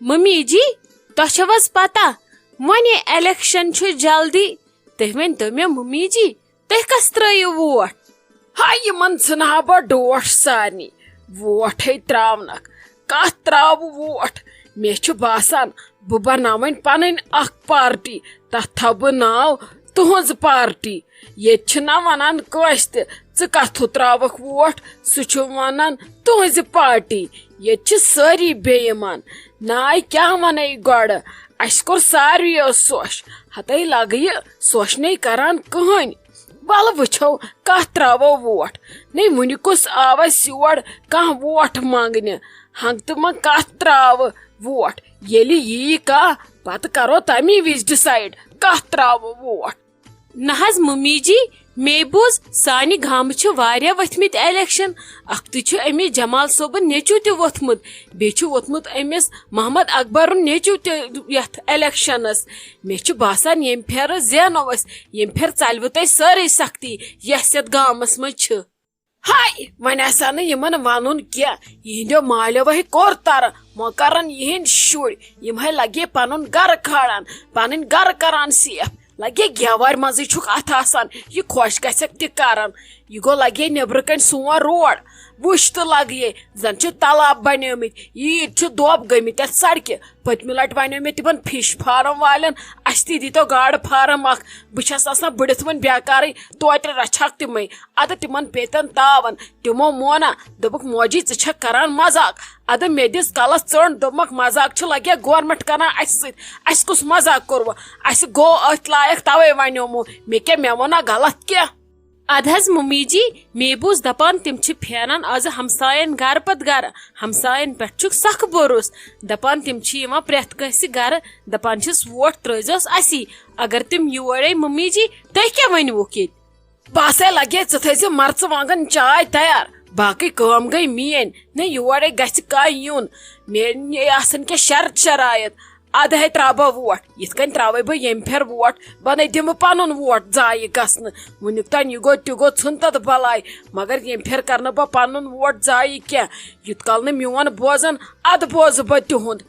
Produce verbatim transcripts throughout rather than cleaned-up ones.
Mummy جی، تۄہہِ چھو حظ پتہ، وۄنۍ الیکشن چھُ جلدی۔ تُہۍ ؤنۍ تو مےٚ ممی جی، تُہۍ کس ترٲیِو ووٹ؟ ہاے، یِمن ژھٕنہٕ ہا بہٕ ڈوٹھ سارنٕے۔ ووٹھے تراونکھ، کتھ تراوٕ ووٹ؟ مےٚ چھُ باسان، بہٕ بناوٕ وۄنۍ پنٕنۍ اکھ پارٹی، تتھ تھاوٕ بہٕ ناو تُہنٛز پارٹی۔ ییٚتہِ چھِ نہ ونان کٲنٛسہِ تہِ، ژٕ کتھُ تراوکھ ووٹ، سُہ چھُ ونان تُہنٛزِ پارٹی۔ ییٚتہِ چھِ سٲری بے ایمان۔ ناے کیٛاہ ونے گۄڈٕ؟ اسہِ کوٚر ساروِیو سوش، ہتے لگہٕ یہِ سوشنے کران کٕہٕنۍ۔ ولہٕ وٕچھو، کتھ تراوو ووٹ؟ نے وُنہِ کُس آو اسہِ یور کانٛہہ ووٹ منگنہِ؟ ہنگ تہٕ منگ کتھ تراوٕ ووٹ؟ ییٚلہِ ییہِ کانٛہہ، پتہٕ کرو تمی وِزِ ڈسایڈ کتھ تراوو ووٹ۔ نہ حظ ممی جی، مے بوٗز سانہِ گامہٕ چھِ واریاہ ؤتھمٕتۍ الیکشن۔ اکھتُے چھُ أمِس جمال صٲبُن نیٚچو تہِ ووٚتھمُت، بیٚیہِ چھُ ووٚتھمُت أمِس محمد اکبرُن نیٚچو تہِ یتھ الیکشنس۔ مےٚ چھُ باسان، ییٚمہِ پھِرٕ زینو أسۍ، ییٚمہِ پھِرٕ ژلوٕ تۄہہِ سٲرٕے سختی، یۄس یتھ گامس منٛز چھِ۔ ہاے، وۄنۍ آسہِ ہا نہٕ یِمن ونُن کینٛہہ، یِہنٛدیو مالیو ہے کوٚر ترٕ، وۄنۍ کرن یِہنٛدۍ شُرۍ، یِم ہے لگے پنُن گرٕ کھالان، پنٕنۍ گرٕ کران سیف، لگے گیوارِ منٛزٕے چھُکھ اتھ آسان، یہِ خۄش گژھٮ۪کھ تہِ کران۔ یہِ گوٚو لگے نیبرٕ کنۍ سون روڈ، وٕچھ تہٕ لگے زن چھِ تالاب بنیمٕتۍ، ییٖتۍ چھِ دۄب گٔمٕتۍ یتھ سڑکہِ۔ پٔتمہِ لٹہِ ونیو مےٚ تِمن فش فارم والٮ۪ن، اسہِ تہِ دیٖتو گاڈٕ فارم اکھ۔ بہٕ چھس آسان بٔڑِتھ وۄنۍ بیکارٕے، توتہِ رچھکھ تِمے۔ ادٕ تِمن پیتن تاون، تِمو مونہ، دوٚپُکھ، "موجی، ژٕ چھکھ کران مذاق۔" ادٕ مےٚ دِژ کلس ژٔنڈ، دوٚپمکھ، "مذاق چھُ لگیا گورمنٹ کران اسہِ سۭتۍ، اسہِ کُس مذاق کوٚروٕ؟ اسہِ گوٚو أتھۍ لایق، توے ونیومو۔ مےٚ کیٛاہ، مےٚ وونا غلط کینٛہہ؟" ادٕ حظ ممی جی، مے بوٗز دپان تِم چھِ پھیران از ہمساین گرٕ پتہٕ گرٕ، ہمساین پٮ۪ٹھ چھُکھ سخ بھروسہٕ، دپان تِم چھِ یِوان پرٛٮ۪تھ کٲنٛسہِ گرٕ، دپان چھِس، "ووٹ ترٲیزیوس اسی۔" اگر تِم یورے ممی جی، تُہۍ کیٛاہ ؤنِوُکھ ییٚتہِ؟ باسے لگے ژٕ تھٲیزِ مرژٕ وانگن چاے تیار، باقٕے کٲم گٔے میٲنۍ، نہ یورے گژھِ کانٛہہ یُن، میٲنۍ آسن کینٛہہ شرط شرایط۔ ادٕ ہے تراوٕ بہٕ ووٹ، یِتھ کٔنۍ تراوے بہٕ ییٚمہِ پھِرِ ووٹ، بہٕ نے دِمہٕ پنُن ووٹ ضایہِ گژھنہٕ۔ وُنیُک تام یہِ گوٚو تہِ گوٚو، ژھُن تتھ بلاے، مگر ییٚمہِ پھِرِ کرنہٕ بہٕ پنُن ووٹ ضایہِ کینٛہہ۔ یُت کال نہٕ میون بوزن، ادٕ بوزٕ بہٕ تِہُنٛد۔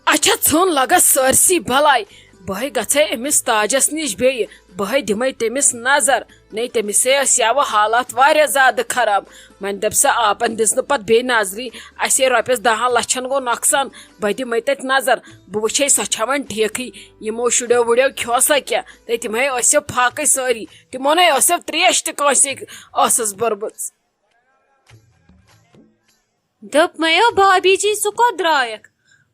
اچھا، ژھُن لگس سٲرسٕے بلاے، بہٕ ہے گژھے أمِس تاجس نِش بیٚیہِ، بہٕ ہے دِمے تٔمِس نظر۔ نے تٔمِس ہے ٲسۍ یوٕ حالات واریاہ زیادٕ خراب۔ وۄنۍ دٔپۍ سۄ، آپن دِژ نہٕ پتہٕ بیٚیہِ نظری، اسے رۄپیس دہن لچھن گوٚو نۄقصان، بہٕ دِمے تتہِ نظر، بہٕ وٕچھے سۄ چھا وۄنۍ ٹھیکھٕے، یِمو شُریو وُڑیو کھیو سۄ کینٛہہ، تہٕ تِم ہے ٲسِو فاقے سٲری، تِمو نے ٲسِو تریش تہِ کٲنٛسہِ ٲسٕس بٔرمٕژ۔ دوٚپ مےٚ، "او بھابی جی، ژٕ کوٚت درٛایَکھ؟"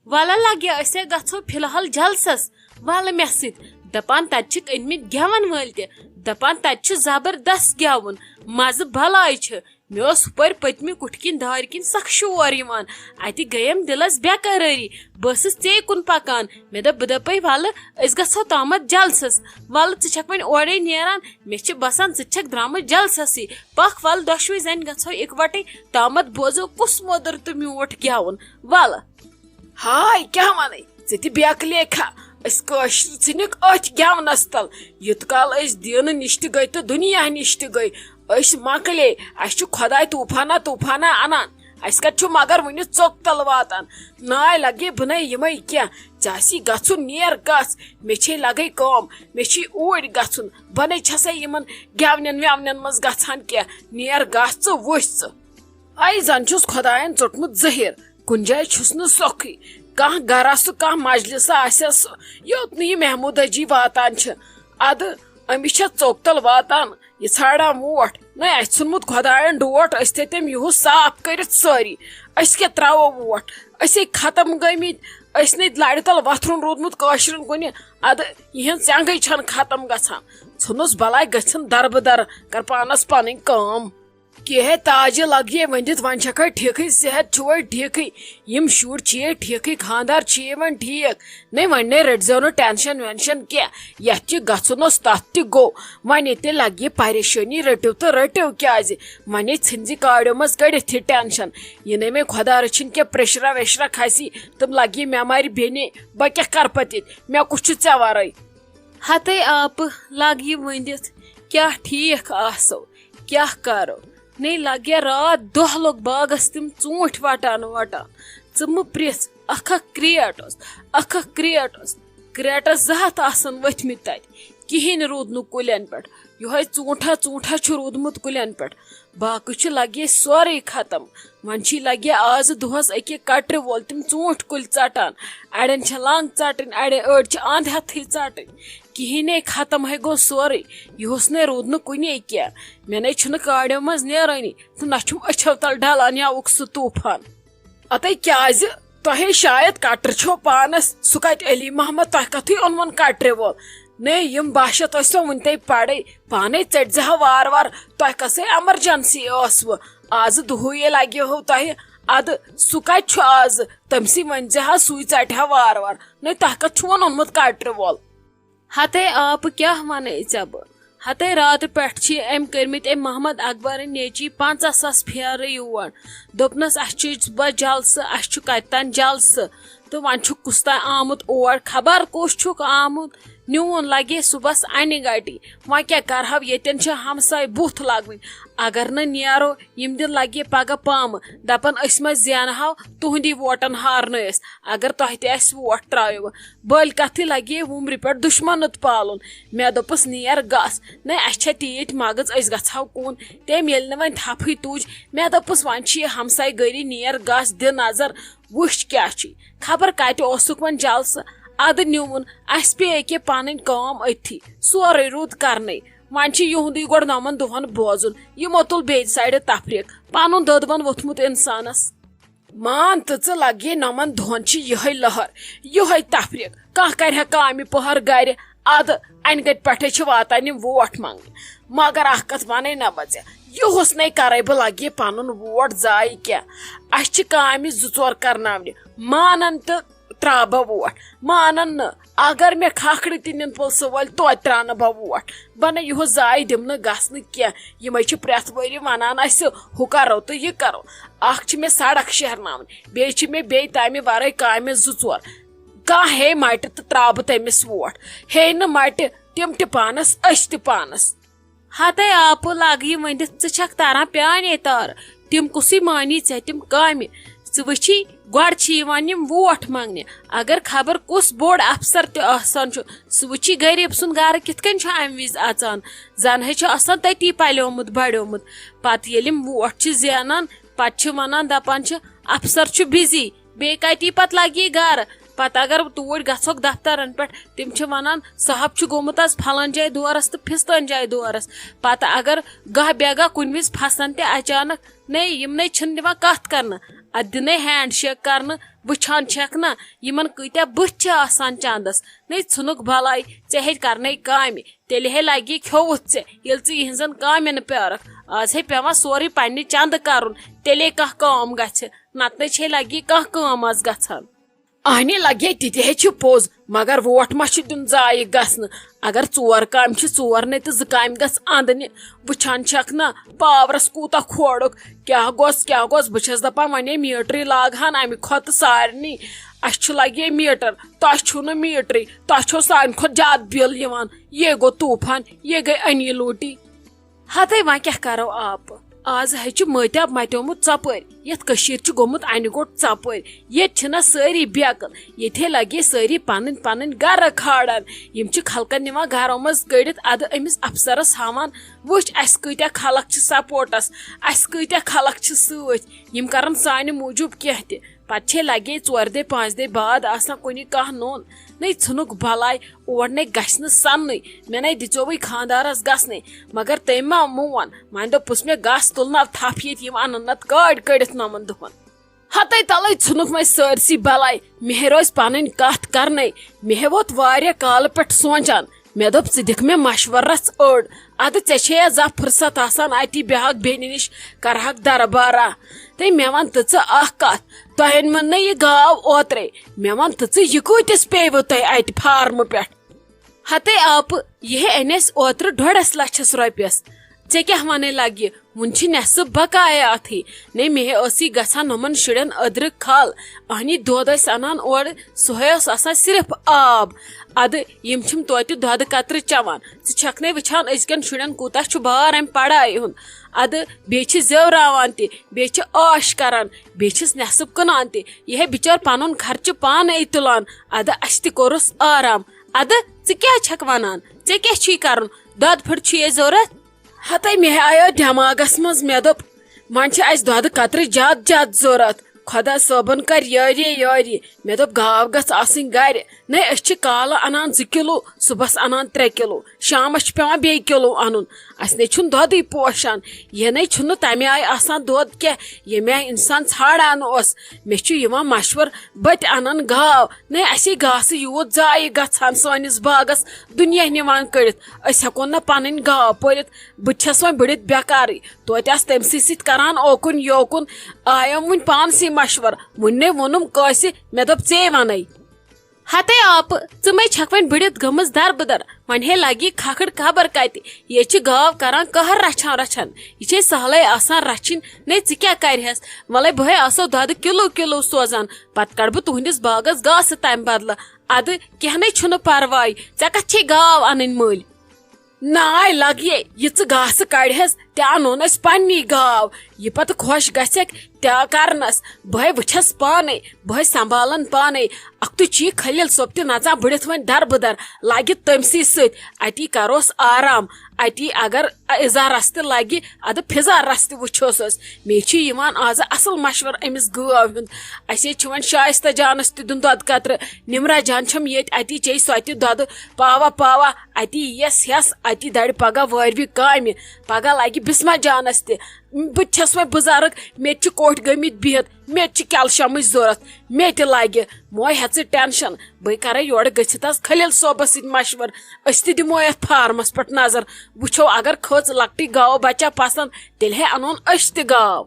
وَلہٕ لَگیا، أسۍ ہے گژھو فی الحال جلسَس۔ وَلہٕ مےٚ سۭتۍ۔ دَپان، تَتہِ چھِکھ أنۍمٕتۍ گٮ۪وَن وٲلۍ تہِ۔ دَپان، تَتہِ چھُ زبردست گٮ۪وُن، مَزٕ بَلاے چھُ۔ مےٚ اوس ہُپٲرۍ پٔتمہِ کُٹھِ کِنۍ دارِ کِنۍ سَخ شور یِوان۔ اَتہِ گٔیم دِلَس بے قرٲری۔ بہٕ ٲسٕس ژے کُن پَکان۔ مےٚ دوٚپ، بہٕ دَپَے، وَلہٕ، أسۍ گژھو تامَتھ جلسَس۔ وَلہٕ، ژٕ چھَکھ وۄنۍ اورَے نیران۔ مےٚ چھِ باسان، ژٕ تہِ چھَکھ درٛامٕژ جلسَسٕے۔ پَکھ، وَلہٕ، دۄشوٕے زَنہِ گژھو اِکوَٹَے تامَتھ، بوزو کُس مۄدُر تہٕ میوٗٹھ گٮ۪وُن۔ وَلہٕ۔ ہاے، کیٛاہ وَنَے؟ ژٕ تہِ بیکلے کھا؟ أسۍ کٲشرِ ژھٕنِکھ أتھۍ گٮ۪ونَس تَل۔ یُت کال أسۍ دیٖنہٕ نِش تہِ گٔے تہٕ دُنیا نِش تہِ گٔے، أسۍ مۄکلے۔ اَسہِ چھُ خۄداے طوٗفانہ طوٗفانہ اَنان۔ اَسہِ کَتہِ چھُ مگر وُنہِ ژوٚک تَل واتان؟ ناے لَگے بہٕ نَے یِمَے کینٛہہ۔ ژےٚ آسی گژھُن، نیر گژھ۔ مےٚ چھے لگے کٲم، مےٚ چھے اوٗرۍ گژھُن۔ بہٕ نے چھسے یِمن گٮ۪ونٮ۪ن وٮ۪ونٮ۪ن منٛز گژھان کینٛہہ۔ نیر گژھ ژٕ، وٕچھ ژٕ۔ اے زن چھُس خۄداین ژوٚٹمُت زہر، کُنہِ جایہِ چھُس نہٕ سۄکھٕے۔ کانٛہہ گرا سُہ، کانٛہہ مجلسا آسٮ۪س سُہ، یوٚت نہٕ یہِ محموٗد حجی واتان چھِ۔ ادٕ أمِس چھےٚ ژوٚک تل واتان۔ یہِ ژھانڈان ووٹ۔ نہ، اَسہِ ژھُنمُت خۄدایَن ڈوٹھ، أسۍ تھٲے تٔمۍ یِہُس صاف کٔرِتھ سٲری۔ أسۍ کیٛاہ ترٛاوو ووٹ؟ أسے ختم گٔمٕتۍ۔ أسۍ نے لَرِ تَل وۄتھرُن روٗدمُت کٲشرٮ۪ن کُنہِ۔ اَدٕ یِہٕنٛز ژٮ۪نٛگٕے چھَنہٕ ختم گژھان۔ ژھٕنُس بلاے گٔژھِن دربہٕ در، کر پانَس پَنٕنۍ کٲم۔ کیٛاہ ہے تاجہِ لَگیے ؤنِتھ، وۄنۍ چھَکھے ٹھیٖکھٕے، صحت چھُوے ٹھیٖکھٕے؟ یِم شُرۍ چھِ یے ٹھیکھٕے، خاندار چھِ یے وۄنۍ ٹھیک۔ نے وۄنۍ نے رٔٹزیو نہٕ ٹینشن وینشن کینٛہہ۔ یتھ تہِ گژھُن اوس تتھ تہِ گوٚو۔ وۄنۍ ییٚتہِ لگہِ پریشٲنی، رٔٹِو تہٕ رٔٹِو کیازِ؟ وۄنۍ ہے ژھٕنزِ کاڑیو منٛز کٔڑِتھ یہِ ٹینشن۔ یہِ نے مےٚ خۄدا رٔچھِنۍ کینٛہہ پریشرا ویشرا کھسی، تِم لگہِ مےٚ مارِ بیٚنہِ۔ بہٕ کیٛاہ کرٕ پتہٕ ییٚتہِ؟ مےٚ کُس چھُ ژےٚ ورٲے؟ ہتے آپہٕ لگ یہِ ؤنِتھ، کیٛاہ ٹھیک آسو؟ کیٛاہ کرو؟ نے لگیا راتھ دۄہ لوٚگ باغس تِم ژوٗنٛٹھۍ وٹان وٹان۔ ژٕ مہٕ پرژھ، اکھ اکھ کریٹ اوس، اکھ اکھ کریٹ اوس، کریٹس زٕ ہتھ آسن ؤتھمٕتۍ تتہِ۔ کہینۍ روٗد نہٕ کُلٮ۪ن پٮ۪ٹھ۔ یۄہے ژوٗنٹھا ژوٗنٹھا چھُ روٗدمُت کُلٮ۪ن پٮ۪ٹھ۔ باقٕے چھُ لگہِ سورُے ختم۔ وۄنۍ چھُے لگہِ آز دۄہس أکہِ کٹرِ وول تِم ژوٗنٹھۍ کُلۍ ژٹان۔ اڑٮ۪ن چھِ لنگ ژٹٕنۍ، اڑٮ۪ن، أڑۍ چھِ اند ہٮ۪تھٕے ژٹٕنۍ۔ کہیٖنے، ختم ہے گوٚو سورُے۔ یُہُس نے روٗد نہٕ کُنے کینٛہہ۔ مےٚ نے چھُنہٕ کاڑیو منٛز نیرٲنی، تہٕ نہ چھُم أچھو تل ڈلان یاوُک سُہ طوٗفان۔ اتے کیازِ؟ تۄہے شاید کٹر چھو پانس، سُہ کتہِ علی محمد؟ تۄہہِ کتھٕے اوٚنوُن کٹرِ وول؟ نے، یِم باہ شیتھ ٲسۍ سو وُنہِ تے پڑے۔ پانے ژٔٹۍ زِ ہا وارٕ وارٕ۔ تۄہہِ کۄسٕے ایمرجنسی ٲسوٕ؟ آزٕ دُہٕے لگہِ ہو تۄہہِ۔ ادٕ سُہ کتہِ چھُ آزٕ؟ تٔمۍ سٕے ؤنۍ زِ ہا، سُے ژٹہِ ہا وارٕ وارٕ۔ نے، تۄہہِ کتھ چھُ وۄنۍ اوٚنمُت کٹرِ وول؟ ہتے آپہٕ، کیٛاہ وَنَے ژےٚ بہٕ؟ ہتے راتہٕ پٮ۪ٹھ چھِ أمۍ کٔرمٕتۍ أمۍ محمد اکبرٕنۍ نیٚچی پنٛژاہ ساس پھیرٕ یور۔ دوٚپنَس، "اَسہِ چھُ صُبحس جلسہٕ، اَسہِ چھُ کَتہِ تام جلسہٕ۔ تہٕ وۄنۍ چھُ کُس تام آمُت اور، خبر کُس چھُکھ آمُت۔ نیوٗن لگے صُبحس اَنہِ گٹی۔ وۄنۍ کیٛاہ کَرہو، ییٚتٮ۪ن چھِ ہمساے بُتھ لگوٕنۍ۔ اگر نہٕ نیرو، یِم دِن لگے پگاہ پامہٕ۔ دَپن، أسۍ ما زینہو تُہُنٛدی ووٹن ہارنٲوِس، اگر تۄہہِ تہِ اَسہِ ووٹ ترٛٲیِو۔" بٔلۍ کتھٕے لگے وُمرِ پٮ۪ٹھ دُشمنت پالُن۔ مےٚ دوٚپُس، "نیر گژھ، نے، اَسہِ چھےٚ تیٖتۍ مغٕز، أسۍ گژھو کُن؟" تٔمۍ ییٚلہِ نہٕ وۄنۍ تھپھٕے تُج، مےٚ دوٚپُس، "وۄنۍ چھِ یہِ ہمسایہِ گٔری، نیر گژھ، دِ نظر، وٕچھ کیٛاہ چھُے۔ خبر کتہِ اوسُکھ وۄنۍ جلسہٕ، ادٕ نیوٗن۔ اَسہِ پیٚیہِ ییٚکیٛاہ پنٕنۍ کٲم أتھی، سورُے روٗد کرنَے۔ وۄنۍ چھُ یِہُنٛدُے گۄڈٕ نۄمن دۄہن بوزُن، یِمو تُل بیٚیہِ سایڈٕ تفریٖق، پنُن دٔدوَن ووٚتھمُت انسانس۔" مان تہٕ ژٕ، لگے نۄمن دۄہن چھِ یِہے لہر، یِہے تفریٖق۔ کانٛہہ کرِ ہا کامہِ پہر گرِ، ادٕ انہِ گٹہِ پٮ۪ٹھے چھِ واتان یِم ووٹ منگنہِ۔ مگر اکھ کتھ ونے نہ بہٕ ژےٚ، یُہُس نے کرے بہٕ لگے پنُن ووٹ ضایع کینٛہہ۔ اسہِ چھِ کامہِ زٕ ژور کرناونہِ، مانن تہٕ ترٛاو بہٕ ووٹ، مانن نہٕ۔ اگر مےٚ کھکھرِ تہِ نِن پُلسہٕ وٲلۍ، توتہِ ترٛاونہٕ بہٕ ووٹ۔ بہٕ نہٕ یُہُس ضایع دِمہٕ نہٕ گژھنہٕ کینٛہہ۔ یِمے چھِ پرٛٮ۪تھ ؤری ونان اسہِ، ہُہ کرو تہٕ یہِ کرو۔ اکھ چھِ مےٚ سڑک شیرناوٕنۍ، بیٚیہِ چھِ مےٚ بیٚیہِ تمہِ ورٲے کامہِ زٕ ژور۔ کانٛہہ ہے مٹہِ تہٕ ترٛاو بہٕ تٔمِس ووٹ، ہے نہٕ مٹہِ، تِم تہِ پانس، أسۍ تہِ پانس۔ ہتے آپہٕ، لگہٕ یہِ ؤنِتھ، ژٕ چھکھ تران پیانے تارٕ۔ تِم کُسٕے مانی ژےٚ تِم کامہِ؟ ژٕ وٕچھی، گۄڈٕ چھِ یِوان یِم ووٹ منگنہِ۔ اگر خبر کُس بوٚڑ افسر تہِ آسان چھُ، سُہ وٕچھی غریب سُنٛد گرٕ کِتھ کٔنۍ چھُ امہِ وِزِ اژان۔ زن ہے چھُ آسان تٔتی پلیومُت بڑیومُت۔ پتہٕ ییٚلہِ یِم ووٹ چھِ زینان، پتہٕ چھِ ونان، دپان چھِ، "افسر چھُ بزی"۔ بیٚیہِ کتی پتہٕ لگہِ یہِ گرٕ؟ پتہٕ اگر توٗرۍ گژھکھ دفترن پٮ۪ٹھ، تِم چھِ ونان، "صاحب چھُ گوٚمُت از پھلٲنۍ جایہِ دورس تہٕ پھستٲنۍ جایہِ دورس۔" پتہٕ اگر گاہ بے گاہ کُنہِ وِزِ پھسن تہِ اچانک، نے، یِم نے چھِنہٕ دِوان کتھ کرنہٕ، اتھ دِنے ہینڈ شیک کرنہٕ، وٕچھان چھکھ نہ، یِمن کۭتیاہ بٕتھۍ چھِ آسان چندس۔ نے، ژھٕنُکھ بلاے، ژےٚ ہے کرنے کامہِ، تیٚلہِ ہے لگہِ کھیوٚوُتھ ژےٚ، ییٚلہِ ژٕ یِہنٛزن کامٮ۪ن پیارکھ۔ از ہے پٮ۪وان سورُے پننہِ چندٕ کرُن، تیٚلے کانٛہہ کٲم گژھِ، نتہٕ نے چھے لگہِ کانٛہہ کٲم از گژھان۔ اہنی لگے، تہِ تہِ ہے چھُ پوٚز، مگر ووٹ ما چھُ دیُن ضایع گژھنہٕ؟ اگر ژور کامہِ چھِ، ژور نے تہٕ زٕ کامہِ گژھ اندنہِ۔ وٕچھان چھکھ نہ پاورس کوٗتاہ کھوڑُک، کیٛاہ گوٚژھ، کیٛاہ گوٚژھ؟ بہٕ چھس دپان، وۄنۍ ہے میٖٹرٕے لاگہن، امہِ کھۄتہٕ سارنٕے۔ اسہِ چھُ لگے میٖٹر، تۄہہِ چھُو نہٕ میٖٹرٕے، تۄہہِ چھو سانہِ کھۄتہٕ زیادٕ بِل یِوان۔ یے گوٚو طوٗفان، یے گٔے انی لوٗٹی۔ ہتے وۄنۍ کیٛاہ کرو آپہٕ؟ از ہے چھُ مٲتیاب متیومُت ژۄپٲرۍ، یتھ کٔشیٖرِ چھُ گوٚمُت انہِ گوٚٹ ژۄپٲرۍ۔ ییٚتہِ چھِنہ سٲری بیکل، ییٚتہِ ہے لگے سٲری پنٕنۍ پنٕنۍ گرٕ کھالان۔ یِم چھِ خلقن نِوان گرو منٛز کٔڑِتھ، ادٕ أمِس افسرس ہاوان، "وٕچھ، اسہِ کۭتیاہ خلق چھِ سپورٹس، اسہِ کۭتیاہ خلق چھِ سۭتۍ، یِم کرن سانہِ موٗجوٗب کینٛہہ تہِ۔" پتہٕ چھے لگے ژورِ دۄہہِ پانٛژِ دۄہہِ بعد آسان کُنہِ کانٛہہ نوٚن۔ نے، ژھٕنُکھ بلاے، اور نے گژھِ نہٕ سننُے۔ مےٚ نے دِژیووٕے خانٛدارس گژھنَے، مگر تٔمۍ ما مون۔ وۄنۍ دوٚپُس مےٚ، "گژھ، تُل ناو تھپھ ییٚتہِ، یِم انن نتہٕ گٲڑۍ کٔڑِتھ نۄمن دۄہن۔" ہتے تلے ژھٕنُکھ وۄنۍ سٲرسٕے بلاے۔ مےٚ ہے روز پنٕنۍ کتھ کرنے۔ مےٚ ہے ووت واریاہ کالہٕ پٮ۪ٹھ سونچان۔ مےٚ دوٚپ، "ژٕ دِکھ مےٚ مشورس أڑ۔ ادٕ ژےٚ چھے یا زانٛہہ فرصت آسان اتی بیہکھ بیٚنہِ نِش، کرہکھ دربارا۔ تہٕ مےٚ ون تہٕ ژٕ اکھ کتھ، تۄہہِ أنۍ مےٚ نہ یہِ گاو اوترے۔ مےٚ ون تہٕ ژٕ، یہِ کۭتِس پیٚیوٕ تۄہہِ اتہِ فارمہٕ پٮ۪ٹھ؟" ہتے آپہٕ، یہِ ہے أنۍ اَسہِ اوترٕ ڈۄڈس لچھس رۄپیس۔ ژےٚ کیٛاہ ونے لگہِ؟ وُنہِ چھِ نٮ۪صٕف بقایا اتھٕے۔ نے مے ٲسٕے گژھان نۄمن شُرٮ۪ن أدرٕ کھل۔ اہنی دۄد ٲسۍ انان اورٕ، سُہ ہے اوس آسان صرف آب۔ ادٕ یِم چھِم توتہِ دۄدٕ قطرٕ چٮ۪وان۔ ژٕ چھکھ نے وٕچھان أزکٮ۪ن شُرٮ۪ن کوٗتاہ چھُ بار امہِ پڑایہِ ہُنٛد؟ ادٕ بیٚیہِ چھِ زیوراوان تہِ، بیٚیہِ چھِ عٲش کران، بیٚیہِ چھِس نٮ۪صٕف کٕنان تہِ۔ یہِ ہے بِچٲر پنُن خرچہٕ پانے تُلان۔ ادٕ اسہِ تہِ کوٚرُس آرام۔ ادٕ ژٕ کیٛاہ چھکھ ونان؟ ژےٚ کیٛاہ چھُے کرُن؟ دۄدٕ پھٔٹ چھُے ضروٗرت؟ ہتے مےٚ آیو دٮ۪ماغس منٛز، مےٚ دوٚپ، وۄنۍ چھِ اسہِ دۄدٕ قطرٕ زیادٕ زیادٕ ضروٗرت۔ خۄدا صٲبن کر یٲری یٲری۔ مےٚ دوٚپ، گاو گژھ آسٕنۍ گرِ۔ نے، أسۍ چھِ کالہٕ انان زٕ کِلوٗ، صُبحس انان ترٛےٚ کِلوٗ، شامس چھُ پٮ۪وان بیٚیہِ کِلوٗ انُن۔ اسہِ نے چھُنہٕ دۄدٕے پوشان۔ یہِ نے چھُنہٕ تمہِ آیہِ آسان دۄد کینٛہہ، ییٚمہِ آیہِ انسان ژھانڈان اوس۔ مےٚ چھُ یِوان مشور، بہٕ تہِ انن گاو۔ نے، اسے گاسہٕ یوٗت ضایع گژھان سٲنِس باغس، دُنیا نِوان کٔڑِتھ۔ أسۍ ہٮ۪کو نہٕ پنٕنۍ گاو پٲلِتھ۔ بہٕ تہِ چھس وۄنۍ بٔڑِتھ بیکارٕے۔ توتہِ آسہٕ تٔمسٕے سۭتۍ کران اوکُن یوکُن۔ آیم وُنہِ پانسٕے مشور، وُنہِ نے ووٚنُم کٲنٛسہِ، مےٚ دوٚپ، ژے ونَے۔ ہتے آپہٕ، ژٕ مے چھکھ وۄنۍ بٔڑِتھ گٔمٕژ دربٕدر، وۄنۍ ہے لگی کھکھٕڑ خبر کتہِ۔ ییٚتہِ چھِ گاو کران قہر رچھان رچھان۔ یہِ چھے سہلے آسان رچھِنۍ، نے ژٕ کیٛاہ کرِہس؟ ولے بہٕ ہے آسو دۄدٕ کِلوٗ کِلوٗ سوزان، پتہٕ کڑٕ بہٕ تُہنٛدِس باغس گاسہٕ تمہِ بدلہٕ۔ ادٕ کینٛہہ نے چھُنہٕ پرواے، ژےٚ کتھ چھے گاو انٕنۍ مٔلۍ؟ ناے لگیے، یہِ ژٕ گاسہٕ کڑِہس، تہِ انون أسۍ پننی گاو۔ یہِ پتہٕ خۄش گژھٮ۪کھ تہِ کرنس۔ بہٕ ہے وٕچھس پانے، بہٕ ہے سنبھالن پانے۔ اکھتُے چھُ یہِ خلیل صٲب تہِ نژان بٔڑِتھ وۄنۍ دربٕدر، لگہِ تٔمسٕے سۭتۍ۔ اتی کروس آرام، اتی اگر اِزارس تہِ لگہِ، ادٕ فِزارس تہِ وٕچھوس أسۍ۔ مےٚ چھُ یِوان آز اصل مشور أمِس گٲو ہُنٛد۔ اسے چھُ وۄنۍ شایستہ جانس تہِ دیُن دۄدٕ قطرٕ۔ نمرہ جان چھم ییٚتہِ، اتی چیٚیہِ سۄ تہِ دۄدٕ پاوا پاوا۔ اتی یِیَس ہٮ۪س، اتی دَرِ پگاہ وٲروِ کامہِ۔ پگاہ لگہِ بسمہ جانس تہِ۔ بہٕ تہِ چھَس وۄنۍ بُزرٕگ، مےٚ تہِ چھِ کوٹھۍ گٔمٕتۍ بِہِتھ، مےٚ تہِ چھِ کیلشمٕچ ضوٚرتھ، مےٚ تہِ لگہِ۔ مو ہےٚ ژٕ ٹینشن، بہٕ کرے یورٕ گٔژھِتھ حظ خلیل صٲبس سۭتۍ مشور۔ أسۍ تہِ دِمو یتھ فارمس پٮ۪ٹھ نظر، وٕچھو اگر کھٔژ لۄکٹٕے گاو بچہ پسند، تیٚلہِ ہے انون أسۍ تہِ گاو۔